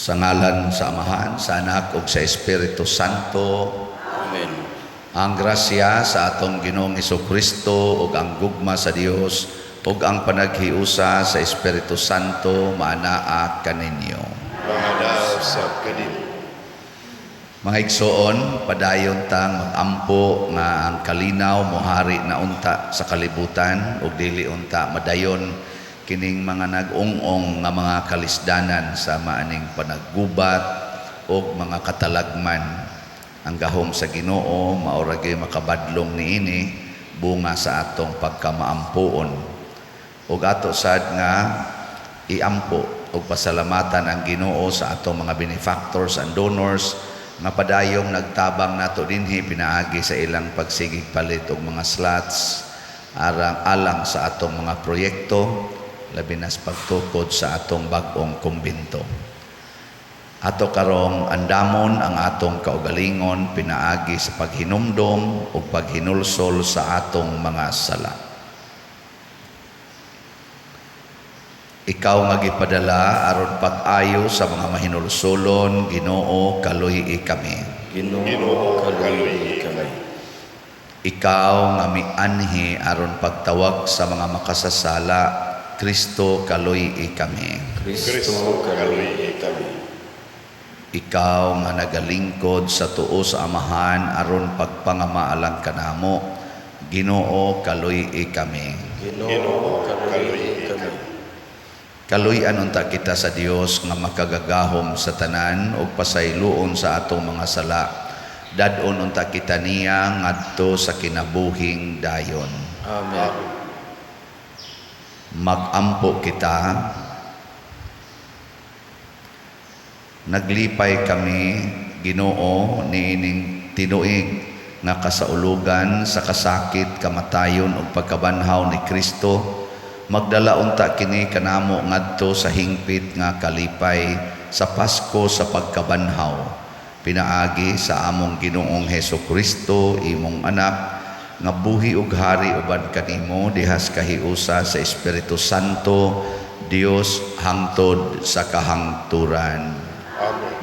Sa ngalan sa Amahan, sa Anak ug sa Espiritu Santo. Amen. Ang grasya sa atong Ginoong Kristo ug ang gugma sa Dios ug ang panaghiusa sa Espiritu Santo maanaa kaninyo. Maanaa usab kanimo. Mga igsoon, padayon tang magampo nga ang kalinaw mohari na unta sa kalibutan ug dili unta madayon kining mga nag-ung-ong nga mga kalisdanan sa maaning panaggubat ug mga katalagman. Ang gahom sa Ginoo mao ra gyud makabadlong niini bunga sa atong pagkamaampoon. Ug ato sad nga iampo ug pasalamatan ang Ginoo sa atong mga benefactors and donors nga padayong nagtabang nato dinhi pinaagi sa ilang pagsigig palit og mga slots arang alang sa atong mga proyekto, labi na sa pagtukod sa atong bag-ong kumbento. Ato karong andamon ang atong kaugalingon pinaagi sa paghinumdom ug paghinulsol sa atong mga sala. Ikaw nga gipadala aron pag-ayo sa mga mahinulsolon, Ginoo, kaluy-i kami. Ginoo, Ginoo, kaluy-i kaluy-i kami. Ikaw nga mianhi aron pagtawag sa mga makasasala, Kristo, kaluy-i kami. Kristo, Kristo, kaluy-i kami. Ikaw nga nagalingkod sa tuo sa Amahan aron pagpangamaalang kanamo, Ginoo, kaluy-i kami. Ginoo, Ginoo, kaluy-i kaluy-i kami. Kaluy-an unta kita sa Dios nga makagagahom sa tanan ug pasayloon sa atong mga sala. Dad-on unta kita niya ngadto sa kinabuhing dayon. Amen. Magampo kita. Naglipay kami, Ginoo, niining tinuig nga kasaulugan sa kasakit, kamatayon ug pagkabanhaw ni Kristo. Magdala unta kini kanamo ngadto sa hingpit nga kalipay sa Pasko sa pagkabanhaw. Pinaagi sa among Ginoong Heso Kristo, imong anak, nga buhi ug hari uban kanimo dihas kahiusa sa Espiritu Santo, Dios hangtod sa kahangturan. Amen.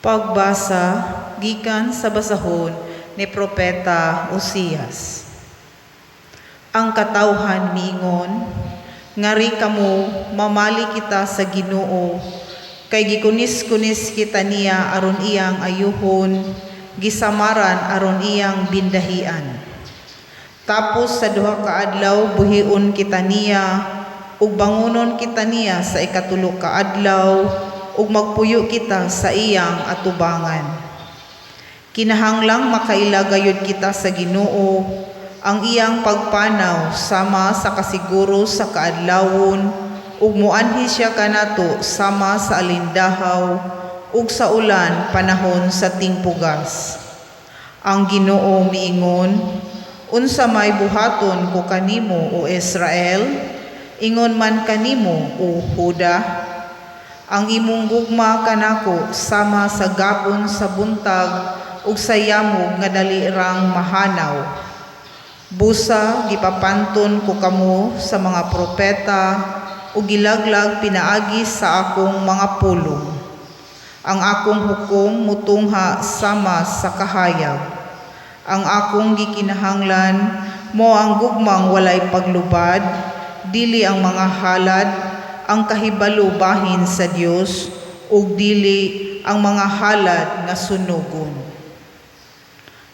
Pagbasa gikan sa basahon ni Propeta Osias. Ang katawhan miingon, ngari kamo mamali kita sa Ginoo, kay gikunis-kunis kita niya aron iyang ayuhon, gisamaran aron iyang bindahian. Tapos sa duha ka adlaw buhion kita niya, ug bangunon kita niya sa ikatulo ka adlaw, ug magpuyo kita sa iyang atubangan. Kinahanglang makaila gayud kita sa Ginoo, ang iyang pagpanaw sama sa kasiguro sa kaadlawon, ug muanhi siya kanato sama sa alindahaw ug sa ulan panahon sa tingpugas. Ang Ginoo miingon, unsa may buhaton ko kanimo, o Israel? Ingon man kanimo, o Juda? Ang imong gugma kanako sama sa gapon sa buntag ug sa yamog nga dali rang mahanaw. Busa gipapanton ko kamo sa mga propeta ug gilaglag pinaagi sa akong mga pulong. Ang akong hukom mutungha sama sa kahayag. Ang akong gikinahanglan mo ang gugmang walay paglubad, dili ang mga halad, ang kahibalo bahin sa Dios, ug dili ang mga halad nga sunogon.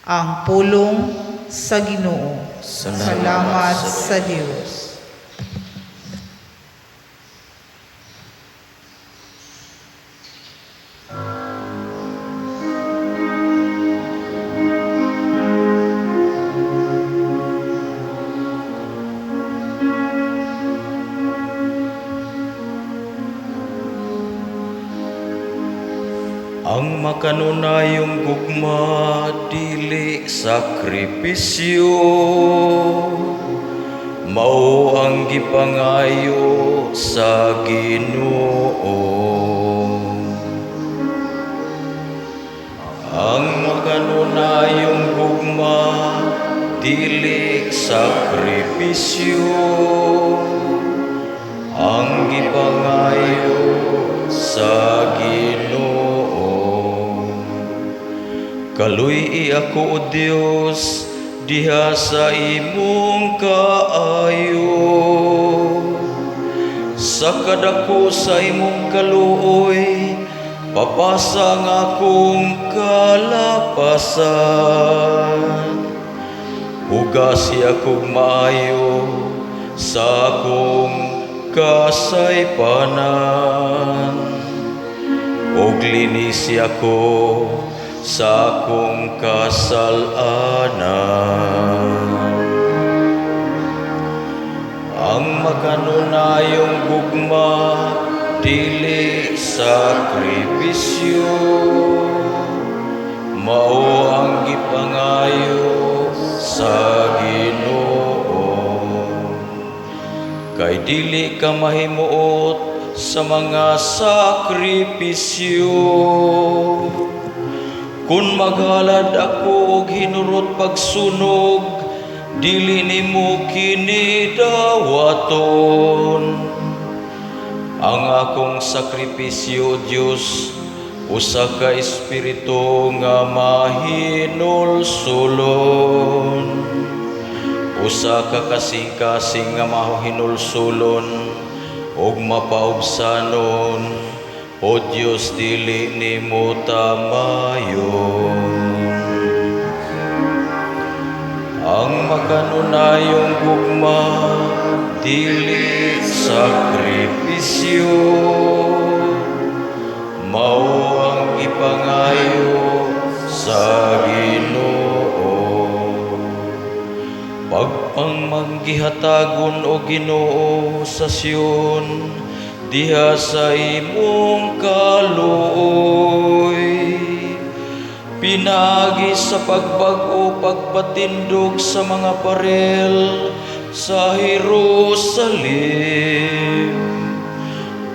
Ang pulong sa Ginoo. Salamat Salamat sa sa Dios. Ang makanunayong gugma dili sakripisyo, Mao ang gipangayo sa Ginoo. Ang makanunayong gugma dili sakripisyo, ang gipangayo sa Ginoo. Kaluy-i ako, O Dios, diha sa imong kaayo. Sa kadako sa imong kaluoy, papasa ang akong kalapasan. Hugasi akong maayo sa akong kasaypanan. Ug linisi ako sa akong kasalanan. Ang makanunayong gugma dili sakripisyo, mao ang gipangayo sa Ginoo. Kay dili ka mahimuot sa mga sakripisyo. Kung maghalad ako og hinurot pagsunog, dili nimo kini dawaton. Ang akong sakripisyo, Dios, usa ka espiritu nga mahinulsulon. Usa ka kasing-kasing nga mahinulsulon ug mapaubsanon, O Dios, dili nimo tamayon. Ang makanunayong gugma dili sakripisyo, mao ang gipangayo sa Ginoo. Pagpangmanggihatagon, o Ginoo, sa Sion diha sa imong kaluoy, pinaagi sa pagbag-o pagpatindog sa mga parel sa Jerusalem.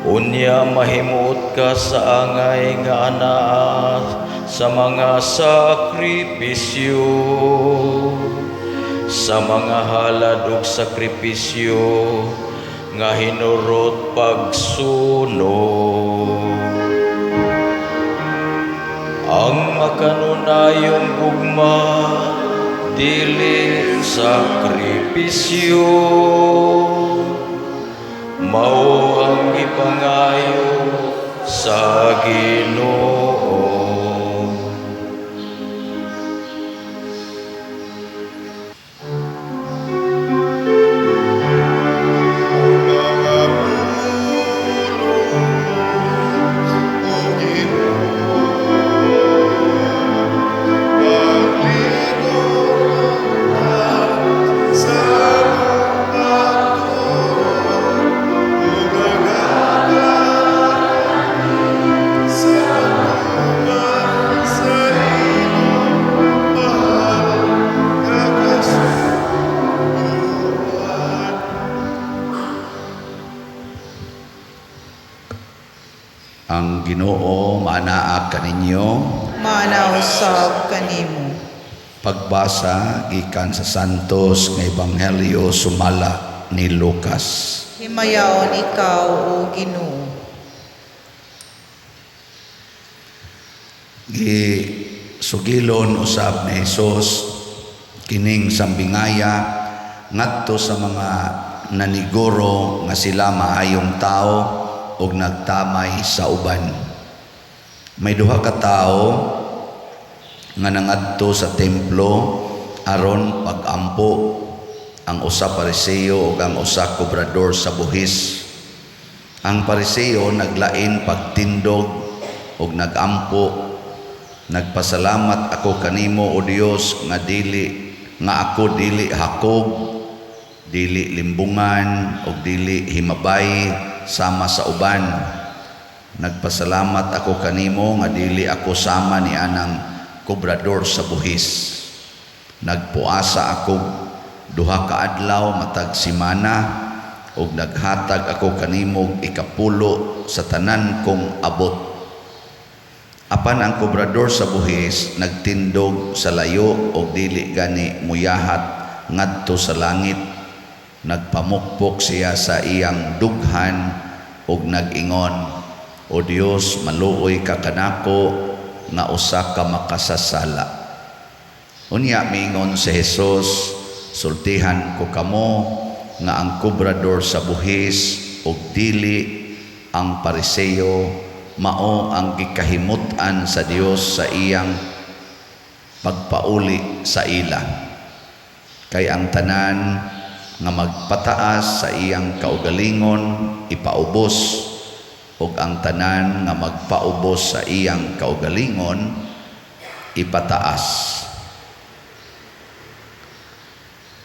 Unya mahimuot ka sa angay nga anaa sa mga sakripisyo, sa mga halad ug sakripisyo nga hinurot pagsunog. Ang makanunayong gugma dili sakripisyo, mao ang gipangayo sa Ginoo. Mga pulong, O Ginoo, paglingkod sa among pagtuo, ug sa pagtuman sa imong mahal nga kasuguan. Ang Ginoo maanaa kaninyo. Maana usab kanimo. Pagbasa gikan sa Santos nga Ebanghelyo sumala ni Lucas. Himayaon ikaw, O Ginoo. Gi sugilon usab ni Hesus kining sambingaya ngadto sa mga naniguro nga sila maayong tao ug nagtamay sa uban. May duha ka tawo nga nangadto sa templo aron pagampo, ang usa Pariseo ug ang usa kobrador sa buhis. Ang Pariseo naglain pagtindog ug nagampo, "Nagpasalamat ako kanimo, o Dios, nga dili nga ako dili hakog, dili limbungan ug dili himabay sama sa uban. Nagpasalamat ako kanimo nga dili ako sama ni anang kobrador sa buhis. Nagpuasa ako duha ka adlaw matag semana ug naghatag ako kanimo ikapulo sa tanan kong abot." Apan ang kobrador sa buhis nagtindog sa layo og dili gani muyahat ngadto sa langit. Nagpamukpok siya sa iyang dughan ug nag-ingon, "O Dios, maluoy ka kanako nga usa ka makasasala." Unya miingon si Jesus, "Sultihan ko kamo nga ang kobrador sa buhis ug dili ang Pariseo mao ang gikahimut-an sa Dios sa iyang pagpauli sa ila. Kay ang tanan nga magpataas sa iyang kaugalingon ipaubos, ug ang tanan nga magpaubos sa iyang kaugalingon ipataas."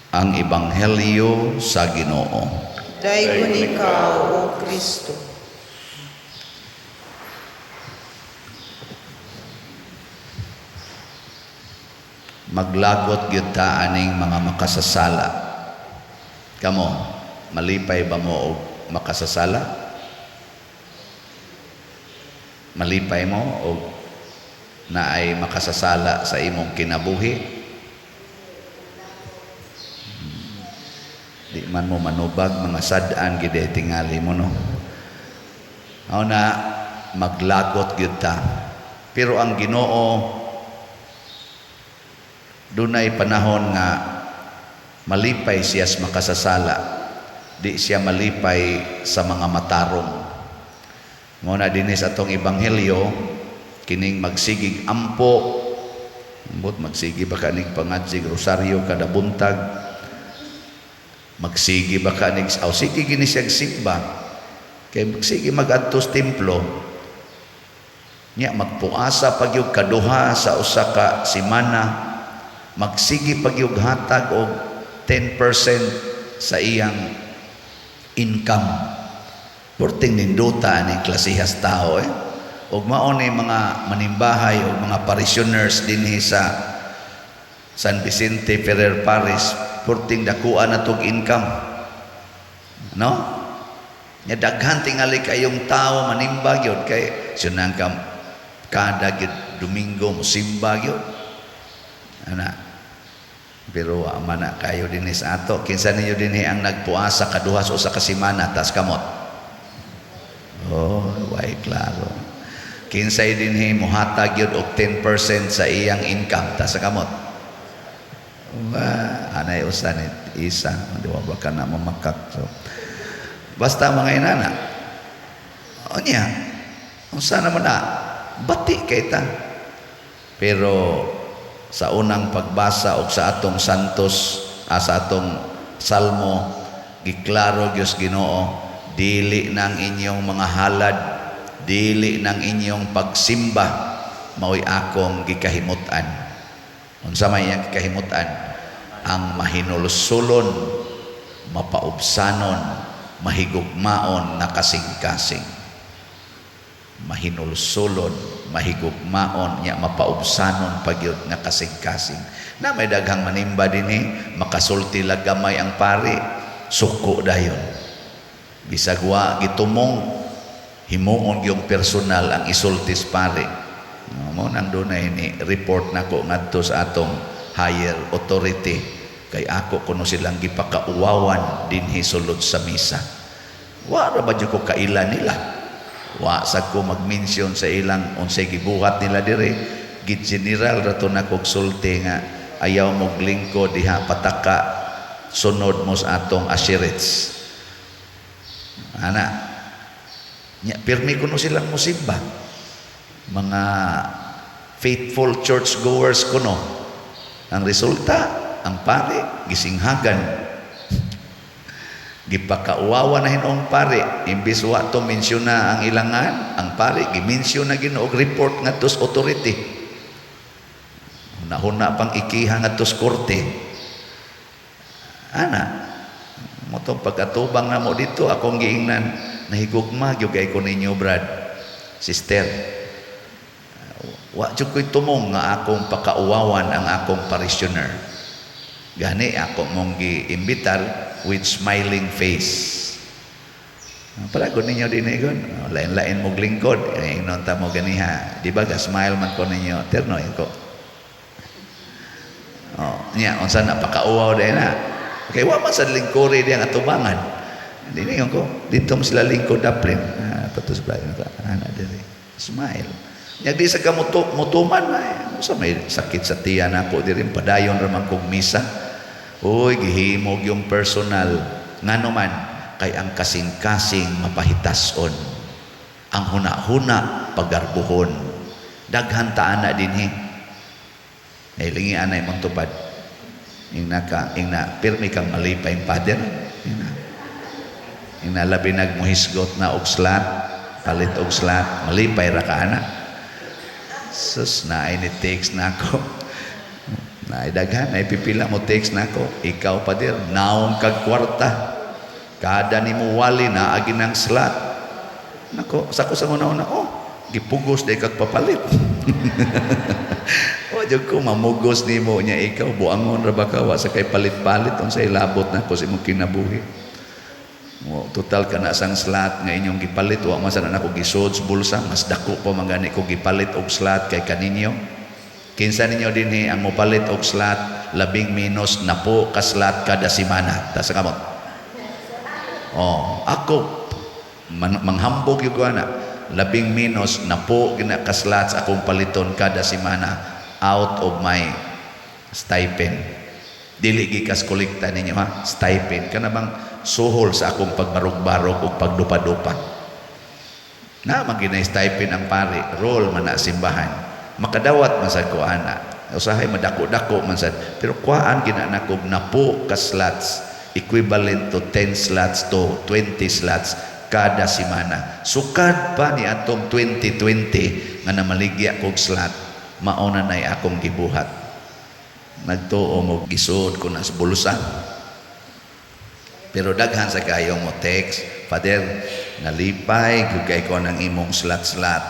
Ang Ebanghelyo sa Ginoo. Daygon ikaw, O Kristo. Maglagot gyud ta aning mga makasasala. Kamo, malipay ba mo og makasasala? Malipay mo og naay makasasala sa imong kinabuhi? Di man mo manubag, mga sad-an gid tingali mo, no. Mao na maglagot gyud ta. Pero ang Ginoo dunay panahon nga malipay siya sa makasasala, di siya malipay sa mga matarong. Mao na dinhi sa atong ebanghelyo kining magsigig ampo, ambot magsigi ba kanig pangadsig rosaryo kada buntag, magsigi ba kanig aw sige gini siya simba, kay magsigi magadto sa templo nya, magpuasa pagyud kaduha sa usa ka semana, magsigi pagyud hatag og 10% sa iyang income. Purting ninduta ni klasihas tao. Ug mao ni mga manimbahay o mga parishioners dinhi sa San Vicente Ferrer Parish, purting dakuan na tog income, no? Nya daghan tingali kayong tao manimba gyud kay sunang ka kada gyud Domingo mosimba gyud ana. Pero wa man na kayo dinhi sa ato. Kinsa ninyo dinhi ang nagpuasa kaduha sa usa ka semana? Tas kamot. Oh, way klaro. Kinsay dinhi mohatag gyud og 10% sa iyang income? Tas kamot. Wa, anay usa ni isa, di ba ka na mamakak. So, basta mga inana. Unya, unsa naman na bati kay ta. Pero sa unang pagbasa og sa atong santos, sa atong salmo, giklaro gyud Ginoo, dili nang inyong mga halad, dili nang inyong pagsimba mao'y akong gikahimut-an. Unsa may iyang gikahimut-an? Ang mahinulsulon, mapaubsanon, mahigugmaon na kasing-kasing. Mahinulsulon, mahigugmaon, nya mapaubsanon pagyud nga kasing-kasing. Na may daghang manimba dinhi, makasulti lang gamay ang pari, suko dayon. Bisag wa gitumong, himuon yung personal ang isultis pari. No, mo nang dunay ni report nako ngadto sa atong higher authority kay ako kuno silang gipakauwawan dinhi sulod sa misa. Wa ra ba jud ko kaila nila? Wa sad ko mag-mention sa ilang unsay gibuhat nila dire. Gi-general ra to nako sulti nga ayaw mo lingkod diha pataka, sunod mo sa atong assurance. Ana nya pirmi kuno silang musimba. Mga faithful church goers kuno. Ang resulta, ang pare gisinghagan. Gipakauwawa na hinuong pare, imbis wa to mensyon na ang ilangan, ang pare gimensyon na Ginoo og report ngadto sa authority. Hunahuna pang ikiha ngadto sa korte. Ana, mo tong pag-atubang namo dito akong giingnan, nahigugma gyud kay ko ninyo, brad, sister. Wa jud ko'y tumong nga akong pakauwawan ang akong parishioner. Gani ako mong giimbitar with smiling face. Palagod ninyo din eh, lain-lain mong lingkod. Ingnon ta mo ganiha. Di ba ga-smile man ko ninyo? Terno ko. Oh, nya unsa na pakauwaw dai na. Okay, wa man sa lingkuri diyang atubangan. Dili ko dito mo sila lingkod daplin. Ah, patos ba ka ana diri. Smile. Nya di sa kamuto mutuman ay unsa may sakit sa tiyan nako diri, padayon ra man kog misa. Uy, gihimog yung personal. Ngano man kay ang kasing-kasing mapahitason. Ang huna-huna pagarbuhon. Daghan ta ana dinhi. Ay lingi anay mong tupad. Ingna ka, ingna pirmi kang malipay, Father. Ingna. Ingna labi nagmuhisgot na og slat, palit og slat, malipay ra ka ana. Sus, na ni text na ako. Na daghan, ay pipila mo text na ako. Ikaw, Pader, naong kag kwarta. Kada ni mo wali na agi ng slat. Nako, sa ko sa una-una, oh, gipugos day kag papalit. O, jud ko mamugos nimo nya ikaw buangon ra ba ka, wa sa kay palit-palit, unsay labot na ko sa imong kinabuhi. Mo total kana sang slat nga inyong gipalit, wa man sana nako gisod sa bulsa, mas dako pa man gani ko gipalit og slat kay kaninyo. Kinsa ninyo dinhi ang mopalit og slat labing minus napo ka slat kada semana? Ta sa kamot. Oh, ako man, manghambog yung ko ana. Labing minus napo gina ka slots akong paliton kada semana out of my stipend. Dili gikas kolekta ninyo ha, stipend kana bang suhol sa akong pagbarog-barog ug pagdupa-dupa. Na man ginay stipend ang pari, role man na simbahan. Makadawat man sad ko ana. Usahay madako-dako man sad, pero kuhaan gina na kog napo ka slots, equivalent to 10 slots to 20 slots kada semana. Sukad pa ni atong 2020 nga namaligya kog slot, mao na nay akong gibuhat. Nagtuo mo gisud ko na sa bulsa. Pero daghan sa kayong mo text, "Father, nalipay gyud kay ko ng imong slat-slat.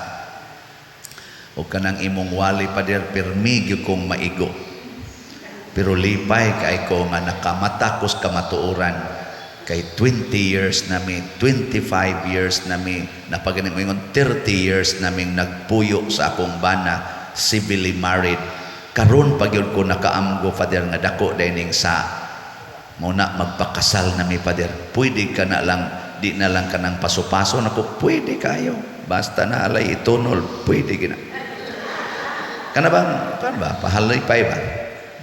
O kanang imong wali, Father, pirmi gyud kong maigo. Pero lipay kay ko nga nakamata ko sa kamatuoran kay 20 years nami, 25 years nami, napaganing mo ingon 30 years naming nagpuyo sa akong bana, civilly married. Karon pa gyud ko nakaamgo, Father, nga dako dining sa mo na magpakasal nami, Father. Pwede ka na lang, di na lang kanang paso-paso nako, pwede kayo. Basta na alay itunol, pwede gina." Kana bang, kan ba, pahalipay ba?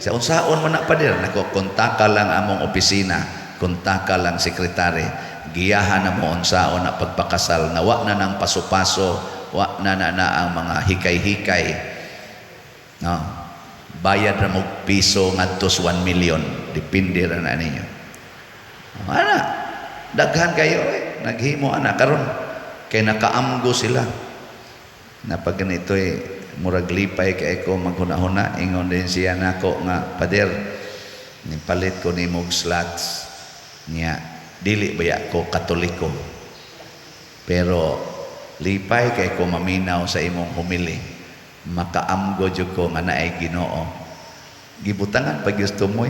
Sa unsaon man na, Pader? Nako, kontaka lang among opisina, kontaka lang sekretary. Giyahan na mo unsaon na pagpakasal nga wa na nang paso-paso, wa na na, na ang mga hikay-hikay. No. Bayad ra mo piso ngadto sa 1 million, depende ra na ninyo. Ana, daghan kayo eh. Naghimo ana karon kay nakaamgo sila. Na pag ganito eh, murag lipay kay ko maghuna-huna, ingon din siya nako nga, "Pader, nipalit ko nimo og slots niya, dili baya ko Katoliko. Pero lipay kay ko maminaw sa imong homily. Makaamgo jud ko nga naay Ginoo." Gibutangan pag gusto mo,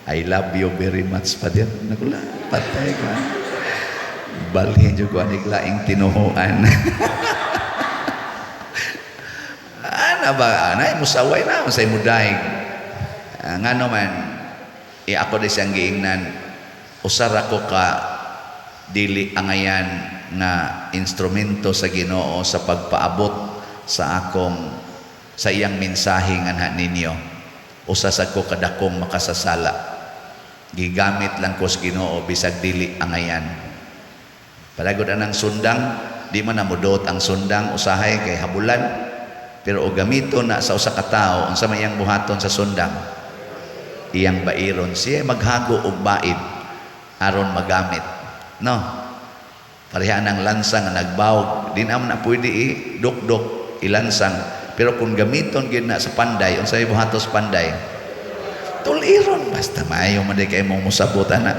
"I love you very much, Father." Nakula, patay ko. Balhin jud ko anig laing tinuhuan. Ana ba, ana musaway na say mudaig. Ah, ngano man, ako di siyang giingnan, usara ko ka dili angayan nga instrumento sa Ginoo sa pagpaabot sa akong sa iyang mensahe nganha ninyo. Usa sa ko kadakong makasasala. Gigamit lang ko sa Ginoo bisag dili angayan. Palagod anang sundang, di man namudot ang sundang usahay kay habulan. Pero og gamiton na sa usa ka tawo, unsa may iyang buhaton sa sundang? Iyang bairon siya maghago og baid aron magamit. No. Pareha ng lansang nga nagbawog, di naman na pwede i-dukdok ilansang. Pero kung gamiton gid na sa panday, unsa may buhaton sa panday? Tuliron, basta maayo man di kay mong musabot ana.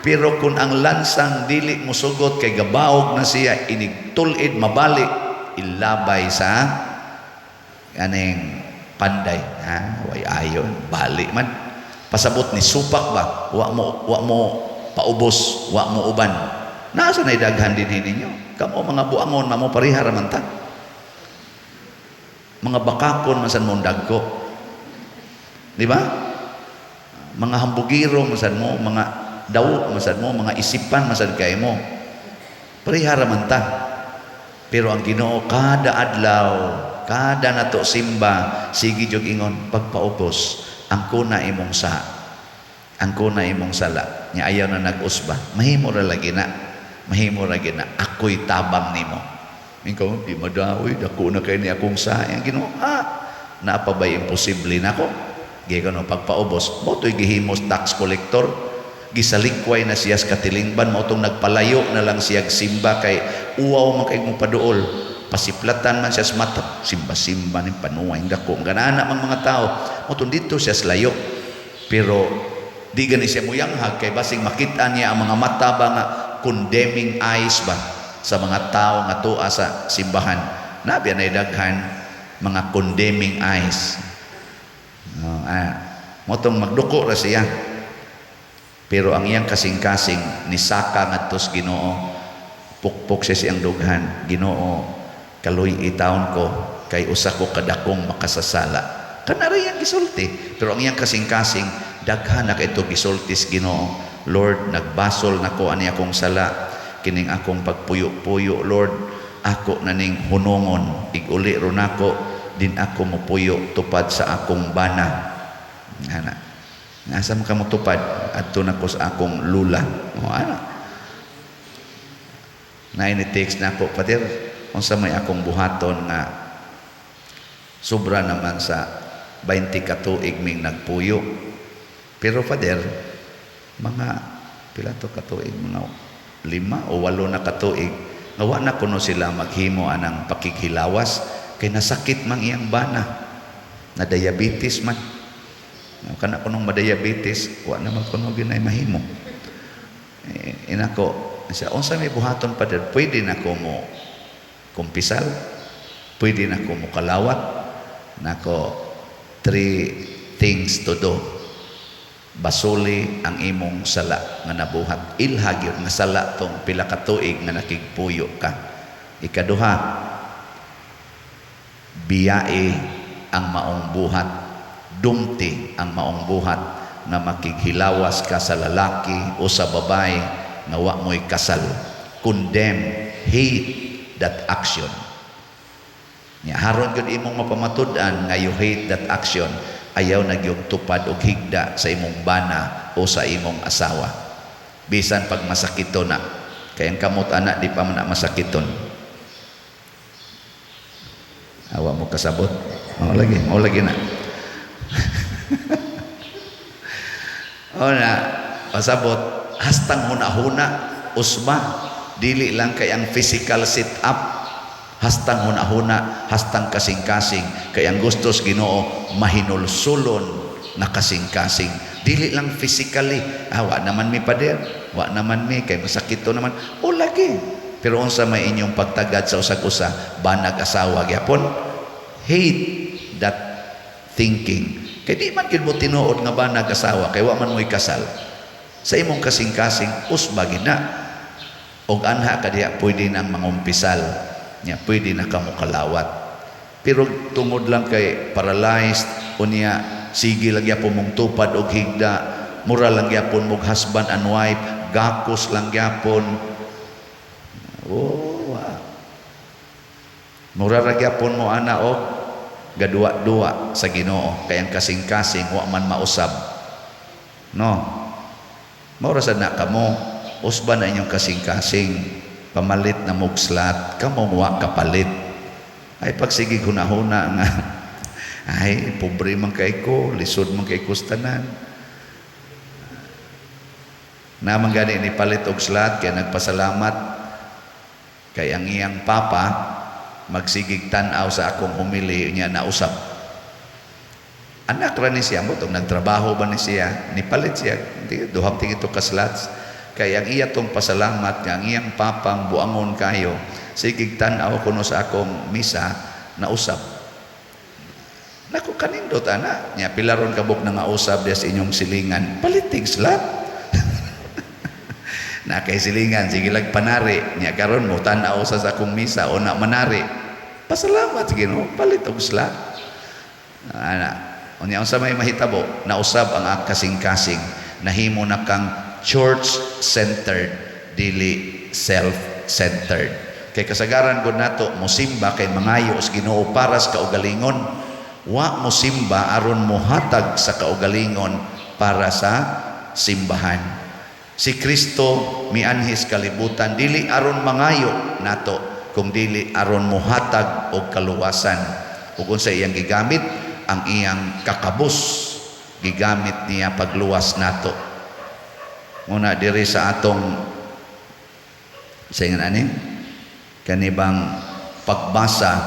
Pero kung ang lansang dili musugot kay gabawog na siya, inig tulid mabalik, ilabay sa aning panday. Ha? Way ayon, bali man. Pasabot ni supak ba, wa mo paubos, wa mo uban. Nasa na daghan din ninyo. Kamo mga buangon, mamo pareha ra man ta. Mga bakakon man sad mong dagko. Di ba? Mga hambugiro man sad mo, mga dawo man sad mo, mga isipan man sad kay mo. Pareha ra man ta. Pero ang Ginoo kada adlaw, kada nato simba, sige jud ingon pagpaubos, angkona imong sa angkona imong sala. Nya ayaw na nag-usba. Mahimo ra lagi na. Mahimo ra gyud na. Ako'y tabang nimo. Ikaw, di madaoy, dako na kay ni akong sa. Ang Ginoo, naa pa ba'y imposible nako? Gikan no, pagpaubos, mao to'y gihimos tax collector. Gisalikway na siya sa katilingban, mao tong nagpalayo na lang siya simba kay uwaw man kay mo paduol. Pasiplatan man siya sa mata, simba-simba ni panuway dako. Ganana mang mga tao, mao tong dito siya sa layo. Pero di gani siya muyanghag kay basing makita niya ang mga mata ba nga condemning eyes ba sa mga tao nga tua sa simbahan. Nabi na daghan mga condemning eyes. No, mao tong magduko ra siya. Pero ang iyang kasing-kasing nisaka ngadto sa Ginoo, pukpok siya siyang dughan. Ginoo, kaluy taon ko kay usa ko kadakong makasasala. Kana ra iyang gisulti. Pero ang iyang kasing-kasing daghan na kay ito gisulti sa Ginoo. Lord, nagbasol nako ani akong sala, kining akong pagpuyo-puyo, Lord, ako na ning hunongon, iguli ro nako, din ako mopuyo tupad sa akong bana. Ana. Nasa man ka motupad? Adto nako sa akong lula. O ana. Na ni text nako, "Pater, unsa may akong buhaton nga sobra naman sa 20 ka tuig ming nagpuyo?" Pero Father, mga pila to ka tuig, mga 5 o 8 na katuig nga wa na kuno sila maghimo anang pakighilawas kay nasakit mang iyang bana, na diabetes man. Kana kunong madiabetes, wa naman kuno ginay mahimo. Eh, inako siya, "Unsa may buhaton, Father? Pwede na ko mo kumpisal, pwede na ko mo kalawat." Nako, three things to do. Basuli ang imong sala nga nabuhat. Ilha gyud nga sala tong pila ka tuig nga nakigpuyo ka. Ikaduha, biyae ang maong buhat, dumti ang maong buhat na makighilawas ka sa lalaki o sa babae nga wa mo'y kasal. Condemn, hate that action. Nya haron gyud imong mapamatud-an nga you hate that action, ayaw na gyud tupad og higda sa imong bana o sa imong asawa. Bisan pag masakiton na. Kay ang kamot ana di pa man na masakiton. Awa mo kasabot. Mao lagi na. O na, pasabot, hastang huna-huna, usba, dili lang kay ang physical sit-up, hastang huna-huna, hastang kasing-kasing, kay ang gustos Ginoo mahinulsulon na kasing-kasing. Dili lang physically, wa naman mi, pader, wa naman mi, kay masakit to naman. O lagi. Pero unsa may inyong pagtagad sa usag-usa, banag asawa gyapon, hate that thinking. Kay di man gyud mo tinuod nga banag asawa kay wa man mo'y kasal. Sa imong kasing-kasing usba gid na. Og anha ka diha pwede nang mangumpisal. Nya pwede na kamo kalawat. Pero tungod lang kay paralyzed unya sige lang gyapon mong tupad og higda, mura lang gyapon mog husband and wife, gakos lang gyapon. Oh, wa. Mura ra gyapon mo ana og gaduwa-duwa sa Ginoo kay ang kasing-kasing wa man mausab. No. Mao ra sad na kamo, usba na inyong kasing-kasing, pamalit na mog slat, kamo wa kapalit. Ay pagsigig hunahuna nga ay pobre man kay ko, lisod man kay kustanan. Naman gani ni palit og slat kay nagpasalamat kay ang iyang papa magsigig tan-aw sa akong humili niya nausap. Anak ra ni siya mo tong nagtrabaho ba ni siya, nipalit siya di, duhang tingin to ka slats kay ang iya tong pasalamat nga ang iyang papang buangon kayo sigig tan-aw kuno sa akong misa nausap. Naku, kanindot ana. Nya pila ron kabuk na nga usab diya sa inyong silingan. Palitig slot. Na kay silingan sige lag panari. Nya karon mo tan-aw sa akong misa o na manari. Pasalamat sa Ginoo, palit og slot. Ana. Unya unsa may mahitabo, nausab ang kasing-kasing, nahimo na kang church-centered, dili self-centered. Kay kasagaran gud nato mosimba kay mangayo sa Ginoo para sa kaugalingon. Wa mosimba aron mohatag sa kaugalingon para sa simbahan. Si Kristo mianhis kalibutan dili aron mangayo nato, kung dili aron mohatag og kaluwasan. Ug unsa iyang gigamit? Ang iyang kakabus gigamit niya pagluwas nato. Muna diri sa atong sa ingon ani kanibang pagbasa,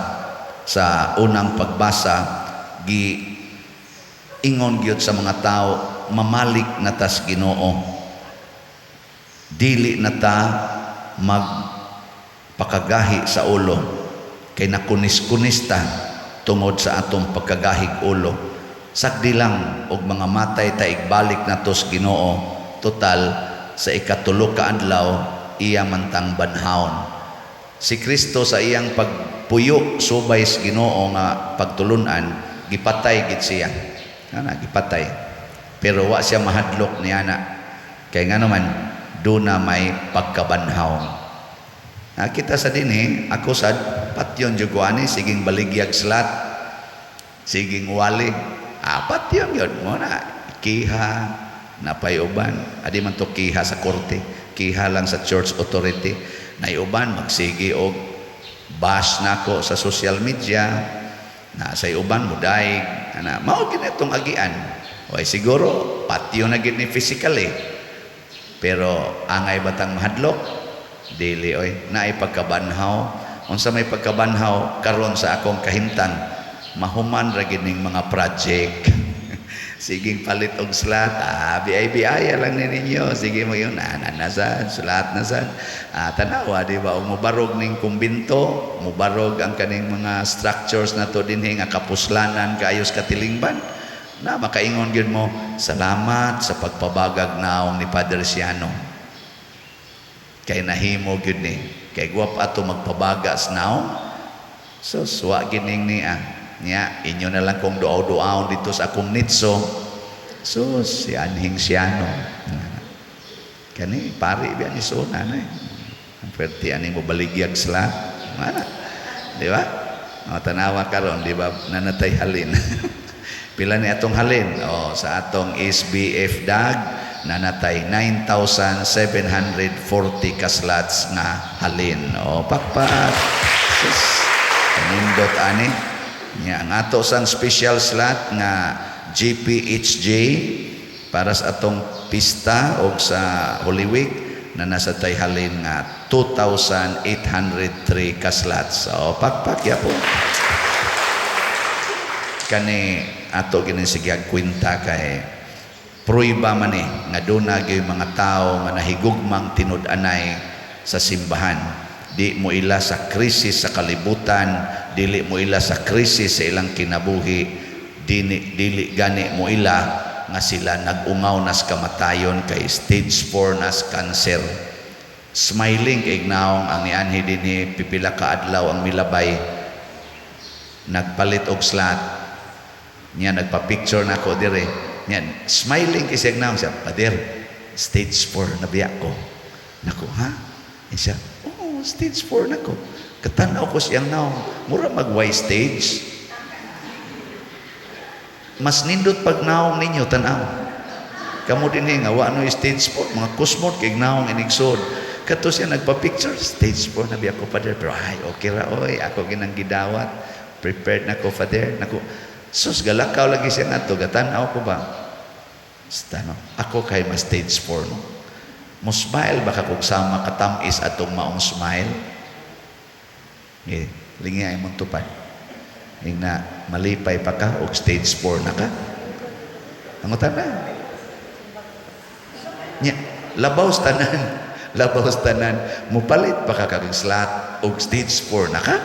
sa unang pagbasa, gi ingon gyud sa mga tao, mamalik na tas Ginoo, dili na ta magpakagahi sa ulo kay nakunis-kunis ta tungod sa atong pagkagahig ulo. Sagdi lang og mga matay ta, igbalik na tos Ginoo, total sa ikatulo ka adlaw iya mantang banhaon. Si Kristo sa iyang pagpuyo subay sa Ginoo nga pagtulunan, gipatay gid siya. Ana, gipatay. Pero wa siya mahadlok niana. Kay ngano man duna may pagkabanhaw. Kita sa dinhi, ako sad patyon jud ko ani, siging baligyag slat, siging wali. Patyon yun mo na kiha napay uban. Adi man to kiha sa korte, kiha lang sa church authority. Nay uban magsige og bash nako sa social media, na sa uban mudaig ana, mao gid itong agian. Oy, siguro patyon na gid ni physically, pero angay batang mahadlok? Dili oy, naay pagkabanhaw. Unsa may pagkabanhaw karon sa akong kahimtang? Mahuman ra gid ning mga project. Siging palit og slot, biay-biaya lang ni ninyo. Sige mo yun, na na sad, slot na sad. Tanawa, di ba? O mubarog ning kumbinto, mubarog ang kaning mga structures na to dinhi nga kapuslanan kaayos katilingban. Na makaingon gyud mo, salamat sa pagpabagag naong ni Padre Siano. Kay nahimo gyud ni. Kay guwap ato magpabaga sa naong. So, suwa gining niya. Niya, inyo na lang kung duaw-duaw dito sa akong nitso. So, si Anhing Siano. Kani, pari biya ni Sona na eh. Ang pwerte ani mo baligyag sila. Mana? Di ba? O, tanawa karon, di ba? Nanatay halin. Pila ni atong halin? O, sa atong SBF DAG, nanatay 9,740 ka slots nga halin. O, pakpak. Sus, kanindot ani. Nya, ang ato sang special slot nga GPHJ para sa atong pista o sa Holy Week na nasa tay halin nga 2,803 ka slots. O, pakpak ya po. Kani ato gini sige kwenta kay pruiba man ni nga duna gyud mga tawo nga nahigugmang tinud-anay sa simbahan. Di mo ila sa krisis sa kalibutan, dili mo ila sa krisis sa ilang kinabuhi, dili gani mo ila nga sila nag-ungaw nas kamatayon kay stage 4 nas cancer. Smiling kay naong ang nianhi dinhi pipila ka adlaw ang milabay, nagpalit og slot niya, nagpa-picture na ako dire niya, smiling kay siya naong siya, "Pader, stage 4 na biya ko." Nako, "Ha?" Eh, siya, "Oh, stage 4 na ko." Katanaw ko siyang naong, mura mag Y stage. Mas nindot pag naong ninyo tanaw. Kamo dinhi nga wa no stage 4, mga kusmot kay naong inigsod. Kato siya nagpa-picture, "Stage 4 na biya ko, Father." Pero ay, okay ra oy, ako ginang gidawat. Prepared na ko, Father. Nako, sus, galakaw lagi siya ngadto, gatan-aw ko ba? Basta, no? Ako kay ma stage 4, no? Mo smile ba ka kung sama katamis atong maong smile? Eh, lingi ay mong tupad. Ingna, malipay pa ka og stage 4 na ka. Angutan na. Nya, labaw sa tanan. Labaw sa tanan. Mupalit pa ka kag slot og stage 4 na ka?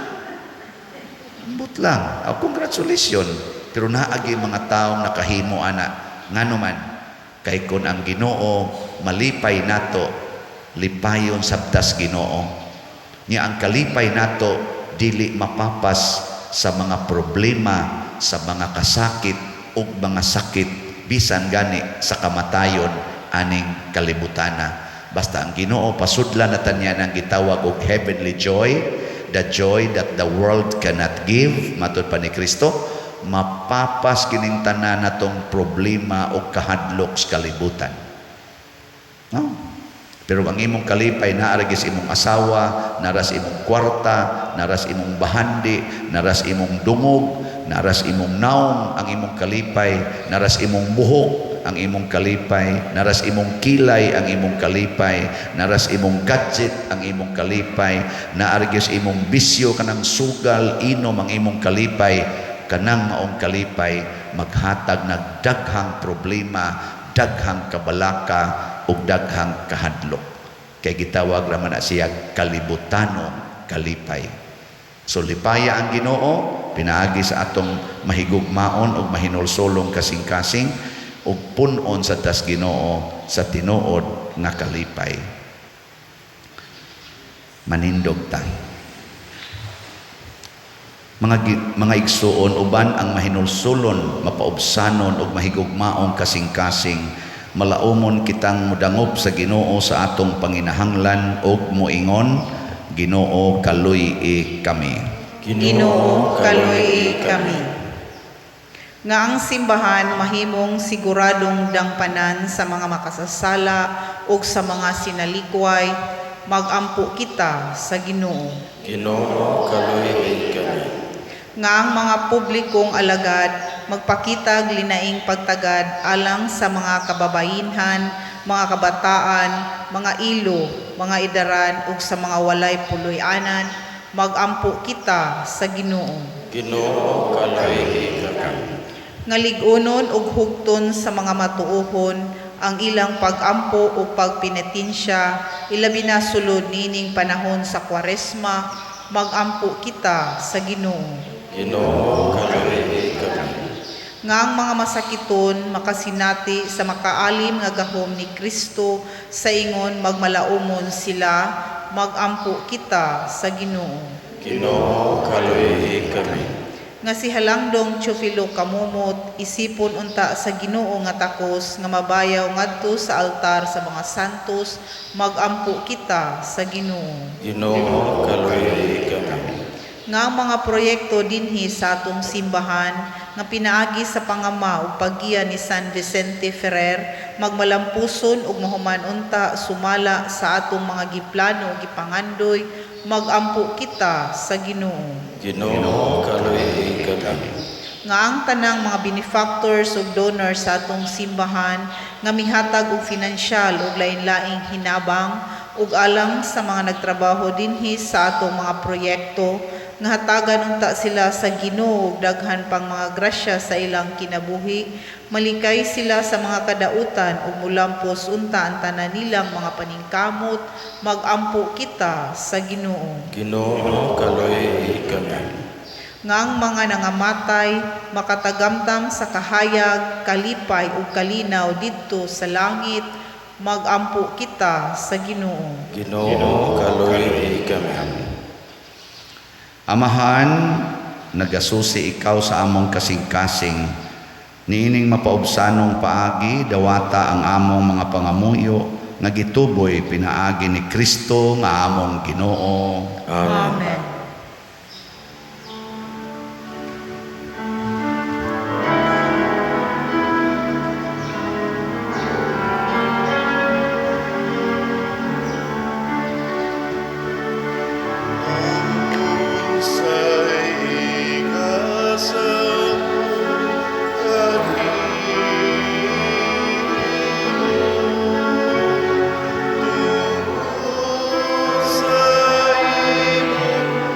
Ambot lang. Oh, congratulations. Pero naagi mga taong nakahimo ana. Ngano man, kay kon ang Ginoo malipay nato, lipayon sabtas Ginoo. Nya ang kalipay nato dili mapapas sa mga problema, sa mga kasakit ug mga sakit, bisan gani sa kamatayon aning kalibutana. Basta ang Ginoo pasudlan na niya ng gitawag og heavenly joy, the joy that the world cannot give, matud pa ni Kristo, mapapas kining tanan natong problema o kahadlok sa kalibutan. No? Pero ang imong kalipay naa ra sa imong asawa, naras imong kwarta, naras imong bahandi, naras imong dungog, naras imong naong, ang imong kalipay, naras imong buhok, ang imong kalipay, naras imong kilay, ang imong kalipay, naras imong gadget, ang imong kalipay, naa ra sa imong bisyo kanang sugal, inom ang imong kalipay, kanang maong kalipay maghatag nag daghang problema, daghang kabalaka ug daghang kahadlok. Kay gitawag ra man na siya kalibutano kalipay. So lipaya ang Ginoo pinaagi sa atong mahigugmaon ug mahinulsolong kasing-kasing ug pun-on sa tas Ginoo sa tinuod nga kalipay. Manindog ta. Mga igsuon, uban ang mahinulsulon, mapaubsanon ug mahigugmaong kasing-kasing, malaumon kitang mudangop sa Ginoo sa atong panginahanglan ug moingon, Ginoo, kaluy-i kami. Ginoo, kaluy-i kami. Nga ang simbahan mahimong siguradong dangpanan sa mga makasasala ug sa mga sinalikway, magampo kita sa Ginoo. Ginoo, kaluy-i kami. Nga ang mga publikong alagad magpakitag linaing pagtagad alang sa mga kababainhan, mga kabataan, mga ilo, mga idaran ug sa mga walay puloy-anan, magampo kita sa Ginoo. Ginoo, kaluy-i kami. Nga lig-unon ug hugton sa mga matuohon ang ilang pagampo o pagpenitensya, ilabi na sulod niining panahon sa Kwaresma, magampo kita sa Ginoo. Ginoo, kaluy-i kami. Nga ang mga masakiton makasinati sa makaalim nga gahom ni Kristo sa ingon magmalaumon sila, magampo kita sa Ginoo. Ginoo, kaluy-i kami. Nga si Halangdong Teofilo Camomot isipon unta sa Ginoo nga takos nga mabayaw ngadto sa altar sa mga santos, magampo kita sa Ginoo. Ginoo, kaluy-i kami. Nga ang mga proyekto dinhi sa atong simbahan nga pinaagi sa pangama ug paggiya ni San Vicente Ferrer magmalampuson ug mahuman unta sumala sa atong mga giplano ug gipangandoy, magampo kita sa Ginoo. Ginoo, kaluy-i kami. Nga ang tanang mga benefactors ug donors sa atong simbahan nga mihatag og finansyal ug lain-laing hinabang ug alang sa mga nagtrabaho dinhi sa atong mga proyekto, nga hatagan unta sila sa Ginoo ug daghan pang mga grasya sa ilang kinabuhi, malikay sila sa mga kadautan ug mulampos unta ang tanan nilang mga paningkamot, magampo kita sa Ginoo. Ginoo, kaluy-i kami. Nga ang mga nangamatay makatagamtam sa kahayag, kalipay ug kalinaw didto sa langit, magampo kita sa Ginoo. Ginoo, kaluy-i kami. Amahan, nagasusi ikaw sa among kasing-kasing. Niining mapaubsanong paagi, dawata ang among mga pangamuyo nga gituboy pinaagi ni Kristo nga among Ginoo. Amen. Amen. Sa imong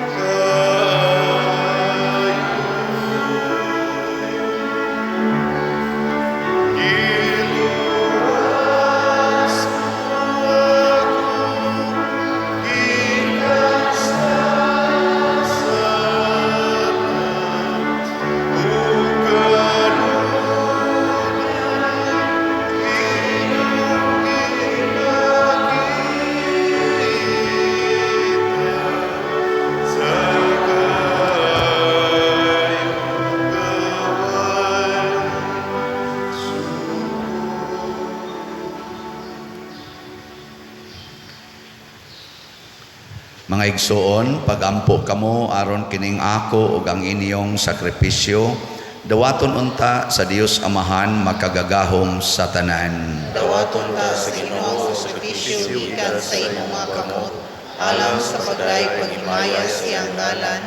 Mga igsoon, pagampo kamo aron kining ako ug ang inyong sakripisyo dawaton unta sa Dios Amahan makagagahom sa tanan. Dawaton ta sa Ginoo Ginoo ang sakripisyo gikan sa imong mga kamot, alang sa pagdayeg paghimaya sa iyang ngalan,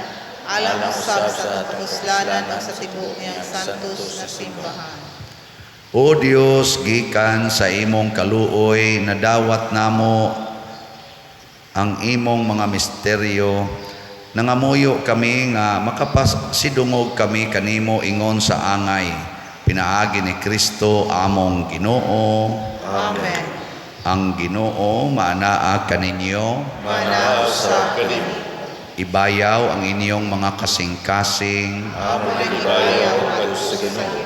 alang usab sa atong kapuslanan ug sa tibuok niyang santos na simbahan. O Dios, gikan sa imong kaluoy nadawat namo ang imong mga misteryo. Nangamuyo kami nga makapasidungog kami kanimo ingon sa angay pinaagi ni Kristo among Ginoo. Amen. Ang Ginoo maanaa kaninyo. Mana usab kanimo. Ibayaw ang inyong mga kasing-kasing. Among nang ibayaw ibayaw ngadto sa Ginoo.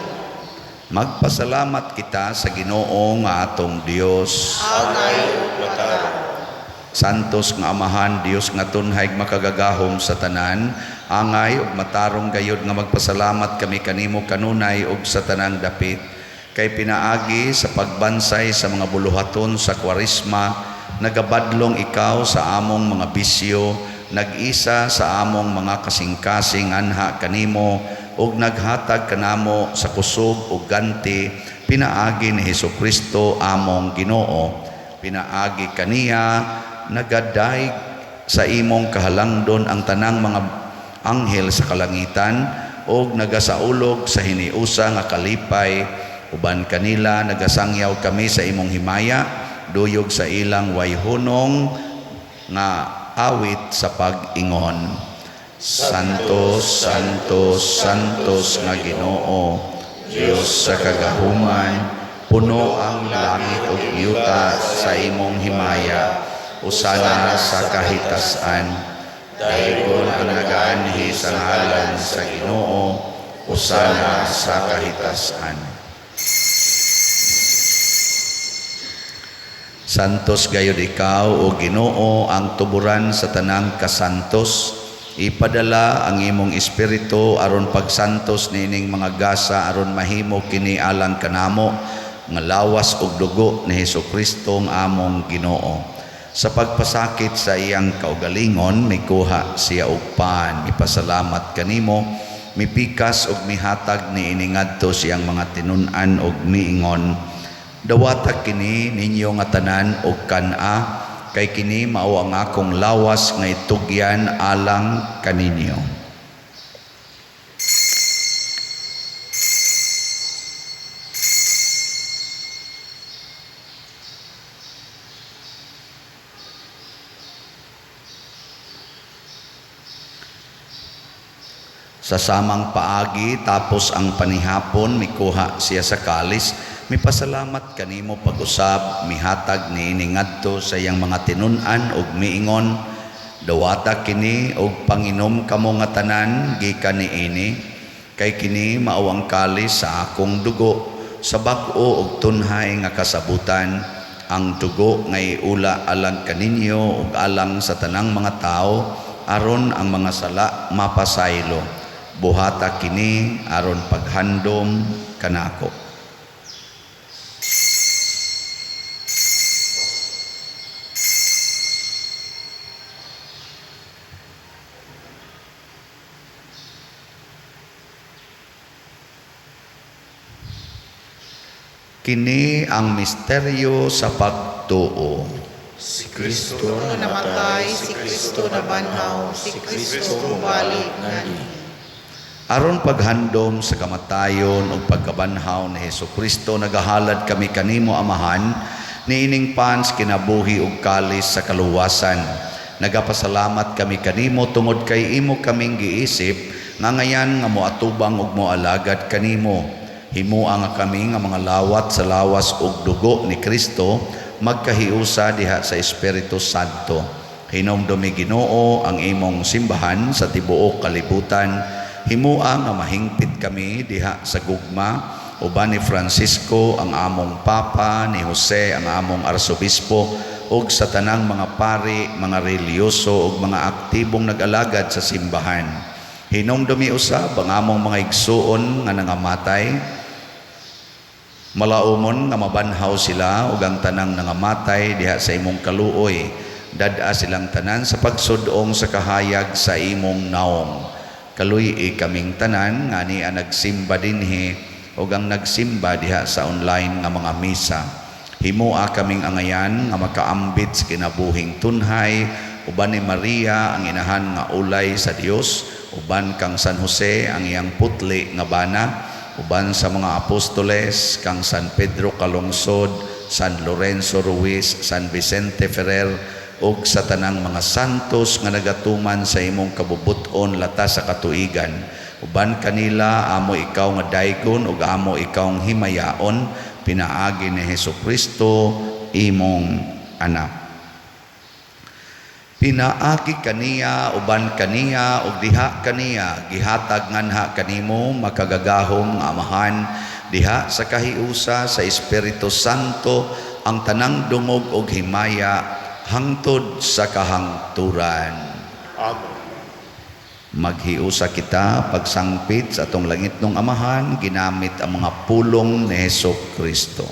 Magpasalamat kita sa Ginoo nga atong Dios. Angay ug matarong. Santos nga Amahan, Dios nga tunhay makagagahom sa tanan, angay ug matarong gayod nga magpasalamat kami kanimo kanunay ug sa tanang dapit. Kay pinaagi sa pagbansay sa mga buluhaton sa Kwaresma, nagabadlong ikaw sa among mga bisyo, nag-isa sa among mga kasing-kasing anha kanimo, ug naghatag kanamo sa kusog ug ganti, pinaagi ni Hesukristo among Ginoo. Pinaagi kaniya nagadayeg sa imong kahalangdon ang tanang mga anghel sa kalangitan ug nagasaulog sa hiniusa nga kalipay uban kanila nagasangyaw kami sa imong himaya duyog sa ilang wayhunong nga awit sa pag-ingon. Santo, Santo, Santos nga Ginoo, Dios sa kagahuman, puno ang langit ug yuta sa imong himaya. Usana sa kahitasan. Daygon ang nagaanhi sa ngalan sa Ginoo, usana sa kahitasan. Santos gayud ikaw o Ginoo, ang tuburan sa tanang kasantos. Ipadala ang imong espiritu aron pagsantos niining mga gasa aron mahimo kini alang kanamo nga lawas ug dugo ni Hesukristo ang among Ginoo. Sa pagpasakit sa iyang kaugalingon, mikuha siya og pan, mipasalamat kanimo, mipikas ug mihatag niini ngadto siyang mga tinun-an ug miingon: Dawata kini ninyo nga tanan og kan-a, kay kini mao ang akong lawas nga itugyan alang kaninyo. Sa samang paagi, tapos ang panihapon, mikuha siya sa kalis, mipasalamat kanimo pag-usab, mihatag niini ngadto sa iyang mga tinun-an ug miingon: Dawata kini og panginom kamo nga tanan gikan niini, kay kini mao ang kalis sa akong dugo, sa bag-o ug tunhay nga kasabutan, ang dugo nga iula alang kaninyo ug alang sa tanang mga tawo aron ang mga sala mapasaylo. Buhata kini aron paghandom kanako. Kini ang misteryo sa pagtuo. Si Kristo Namatay, si Kristo nabanhaw, si Kristo mubalik nganhi. Aron paghandom sa kamatayon ug pagkabanhaw ni Hesukristo, nagahalad kami kanimo Amahan niining pans kinabuhi ug kalis sa kaluwasan. Nagapasalamat kami kanimo tungod kay imo kaming giisip nga ngayan nga moatubang ug moalagad kanimo. Himoa nga kami nga mga lawat sa lawas ug dugo ni Kristo magkahiusa diha sa Espiritu Santo. Hinumdumi Ginoo ang imong simbahan sa tibuok kalibutan. Himoa nga mahingpit kami diha sa gugma uban ni Francisco ang among Papa, ni Jose ang among Arsobispo, ug sa tanang mga pari, mga relihiyoso ug mga aktibong nag-alagad sa simbahan. Hinumdumi usab ang among mga igsuon nga nangamatay, malaumon nga mabanhaw sila ug ang tanang nangamatay diha sa imong kaluoy. Dad-a silang tanan sa pagsud-ong sa kahayag sa imong naong. Kaluy-i kaming tanan nga ania nagsimba dinhi ug ang nagsimba diha sa online nga mga misa. Himoa kaming angayan nga makaambit sa kinabuhing tunhay uban ni Maria ang inahan nga ulay sa Dios, uban kang San Jose ang iyang putli nga bana, uban sa mga apostoles kang San Pedro Calungsod, San Lorenzo Ruiz, San Vicente Ferrer ug sa tanang mga santos nga nagatuman sa imong kabubut-on latas sa katuigan. Uban kanila amo ikaw nga daygon ug amo ikaw himayaon pinaagi ni Hesukristo imong anak. Pinaagi kaniya, uban kaniya, ug diha kaniya, gihatag nganha kanimo makagagahom nga Amahan, diha sa kahiusa sa Espiritu Santo ang tanang dungog ug himaya hangtod sa kahangturan. Amen. Maghiusa kita pagsangpit sa atong langitnong Amahan, ginamit ang mga pulong ni Hesus Kristo.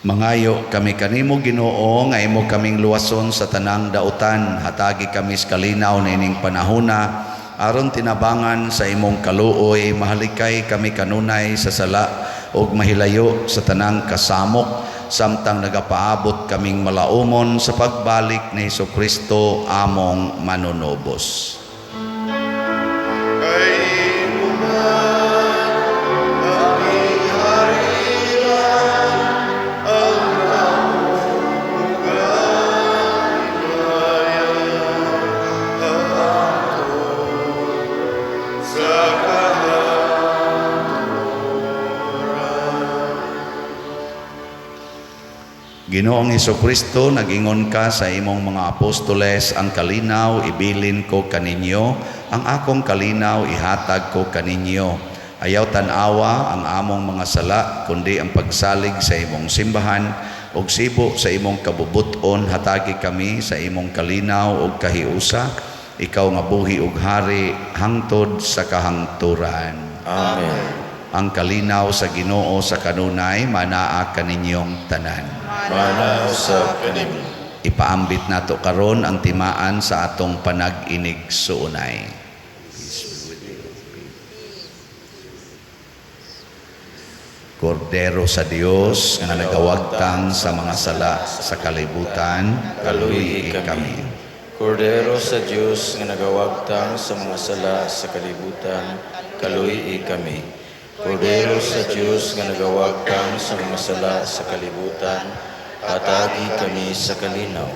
Mangayo kami kanimo, Ginoo, nga imo kaming luwason sa tanang dautan. Hatagi kami sa kalinaw niining panahona aron tinabangan sa imong kaluoy, mahalikay kami kanunay sa sala ug mahilayo sa tanang kasamok samtang nagapaabot kaming malaumon sa pagbalik ni Hesukristo among manunubos. Kay imo man ang giharian, ang gahom ug ang himaya hangtod sa kahangturan. Ginoong Hesukristo, nag-ingon ka sa imong mga apostoles, "Ang kalinaw ibilin ko kaninyo, ang akong kalinaw ihatag ko kaninyo. Ayaw tan-awa ang among mga sala, kundi ang pagsalig sa imong simbahan, ug sibo sa imong kabubut-on, hatagi kami sa imong kalinaw ug kahiusa, ikaw nga buhi ug hari hangtod sa kahangturan." Amen. Ang kalinaw sa Ginoo sa kanunay manaa kaninyong tanan. Mana usab kanimo. Ipaambit nato karon ang timaan sa atong panag-inig-suunay. Kordero sa Dios nga nagawagtang sa mga sala sa kalibutan, Kaluy-i kaluy kami. kami. Kordero sa Dios nga nagawagtang sa mga sala sa kalibutan, kaluy-i kami. Kordero sa Dios nga nagawagtang sa mga sala sa kalibutan, hatagi kami sa kalinaw.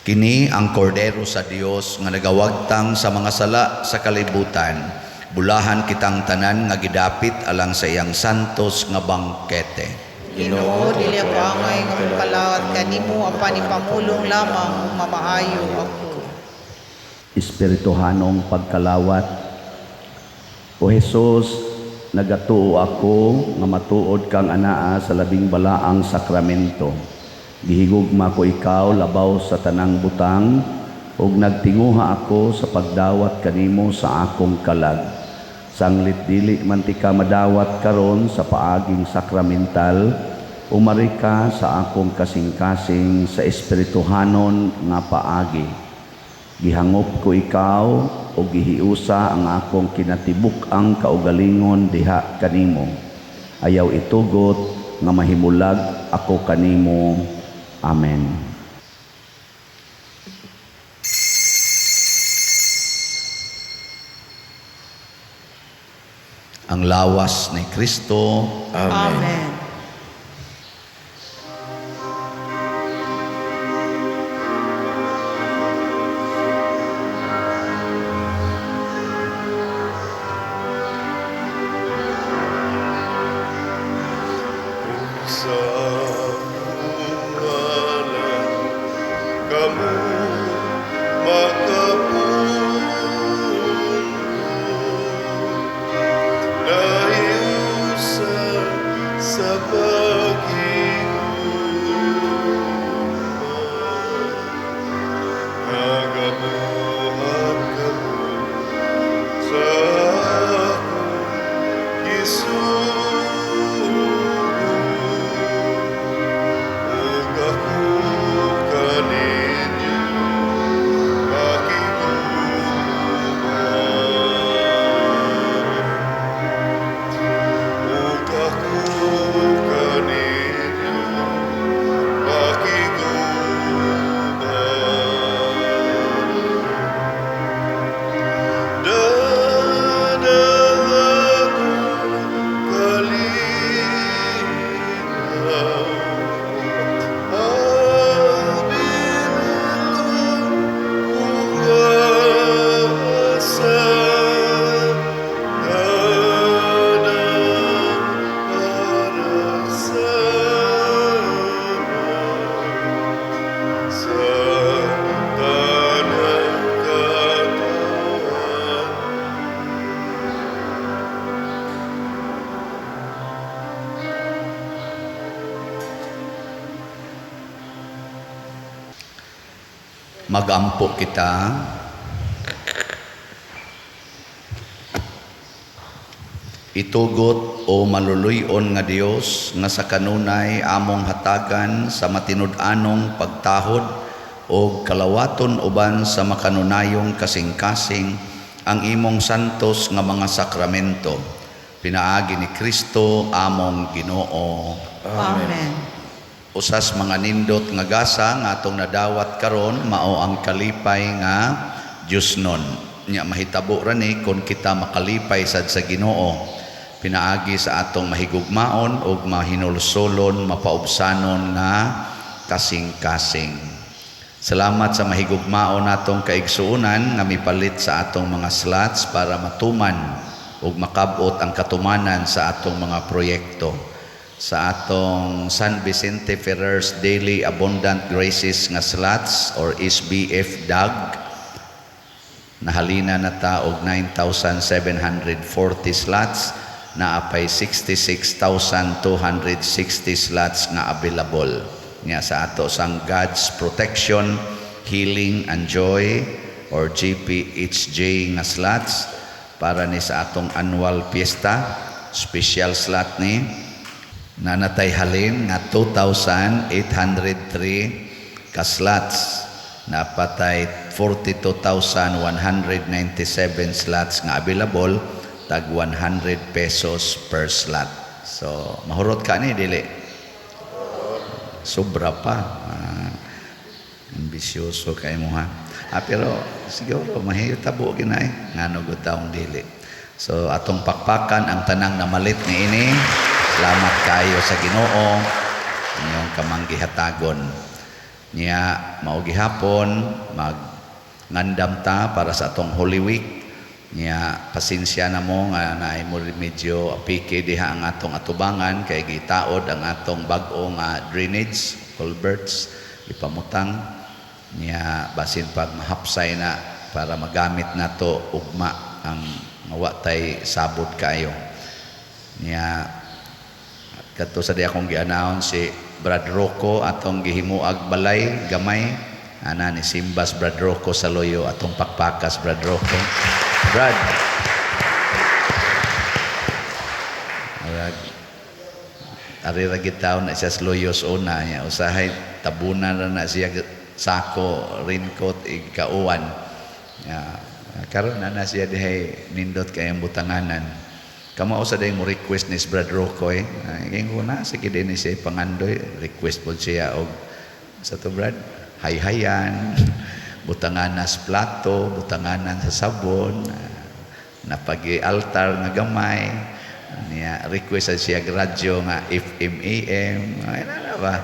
Kini ang kordero sa Dios nga nagawagtang sa mga sala sa kalibutan. Bulahan kitang tanan nga gidapit alang sa iyang santos nga bangkete. Ginoo, dili ako angay nga mokalawat kanimo apan ipamulong lamang ug mamaayo ako. Espirituhanong pagkalawat. O Hesus, nagatuo ako nga matuod kang anaa sa labing balaang sakramento. Gihigugma ko ikaw labaw sa tanang butang ug nagtinguha ako sa pagdawat kanimo sa akong kalag. Sanglit dili man tika madawat karon sa paaging sakramental, umari ka sa akong kasing-kasing sa espirituhanon nga paagi. Gihangop ko ikaw o gihiusa ang akong kinatibuk-ang kaugalingon diha kanimo. Ayaw itugot nga mahimulag ako kanimo. Amen. Ang lawas ni Kristo. Amen. Amen. Sa akong ngalan kamo makapundo, nahiusa sa paghigugma, nagabuhat kamo sa akong gisugo, ug ako kaninyo makigugma. Ug ako kaninyo makigugma. Daan akong kalinaw, ang asa, tanang para sa sa tanang katawhan. Magampo kita. Itugot o maluluy-on nga Dios nga sa kanunay among hatagan sa matinud-anong pagtahod o kalawaton uban sa makanunayong kasing-kasing ang imong santos nga mga sakramento. Pinaagi ni Kristo among Ginoo. Amen. Usas mga nindot nga gasa nga atong nadawat karon mao ang kalipay nga Diosnon. Nya mahitabo ra ni kon kita makalipay sad sa Ginoo pinaagi sa atong mahigugmaon ug mahinulsolon mapaubsanon nga kasing-kasing. Salamat sa mahigugmaon natong kaigsuonan nga mipalit sa atong mga slots para matuman ug makabot ang katumanan sa atong mga proyekto. Sa atong San Vicente Ferrer's Daily Abundant Graces nga slots or SBF DAG, nahalina na ta og 9,740 slots, naapay 66,260 slots nga available. Nga sa ato sang God's Protection, Healing and Joy or GPHJ nga slots para ni sa atong annual fiesta, special slot ni nanatay halin nga 2,803 ka slots, napatay 42,197 slots nga available, tag 100 pesos per slot. So mahurot ka ni dili, sobra pa. Ambisyoso kay mo ha. Pero siguro mahitabo ginay ngano gud taong dili. So atong pakpakan ang tanang namalit niini. Salamat kayo sa Ginoo inyong kamanggihatagon. Nya mao gihapon mag ngandam ta para sa atong Holy Week. Nya pasensya na mo nga naay mo medyo apike diha ang atong atubangan kay gitaod ang atong bag-o nga drainage culverts, ipamutang niya, basin pag mahapsay na para magamit nato ugma ang nga wa tay sabod kaayo. Niya kadto sa di akong gi-announce, si Brad Rocco, atong gihimuag balay gamay ana ni Simbas. Brad Rocco sa Loyo, atong pakpakas Brad Rocco. Brad. Arag ari ra gid taon na siya sa Loyos una niya, usahay tabunan ra na siya sako, raincoat, igkauwan. Ya, karon na na siya dihay, nindot kay ang butanganan. Kamao sa day mo request ni Brad Rocco eh. Ay, ko na sige din ni siya pangandoy, request po siya og sa to, Brad, hayhayan, butanganas plato, butanganan sa sabon, napagi altar nga gamay niya, request sa siya radyo nga FM AM. Ay na, na ba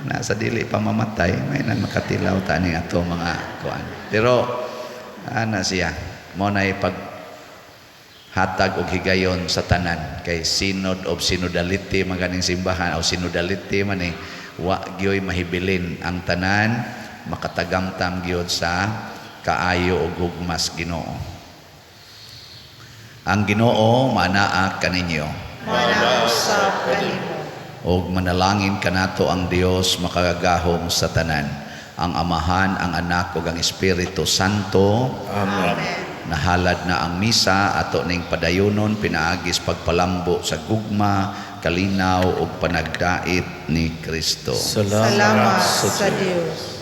nasa dili pa mamatay may na makatilaw ta ni ato mga kuan. Pero ana siya mo na pag hatag og higayon sa tanan kay synod of synodality maganing simbahan o synodality man eh, wa gyoy mahibilin ang tanan, makatagamtam gyud sa kaayo og gugmas Ginoo. Ang Ginoo manaa kaninyo. Manaa usab kanimo. Og manalangin kanato ang Dios makagagahom sa tanan, ang Amahan, ang Anak ug ang Espiritu Santo. Amen. Nahalad na ang misa, ato ning padayonon pinaagis pagpalambo sa gugma, kalinaw ug panagdait ni Kristo. Salamat, Salamat sa sa Diyos. Dios.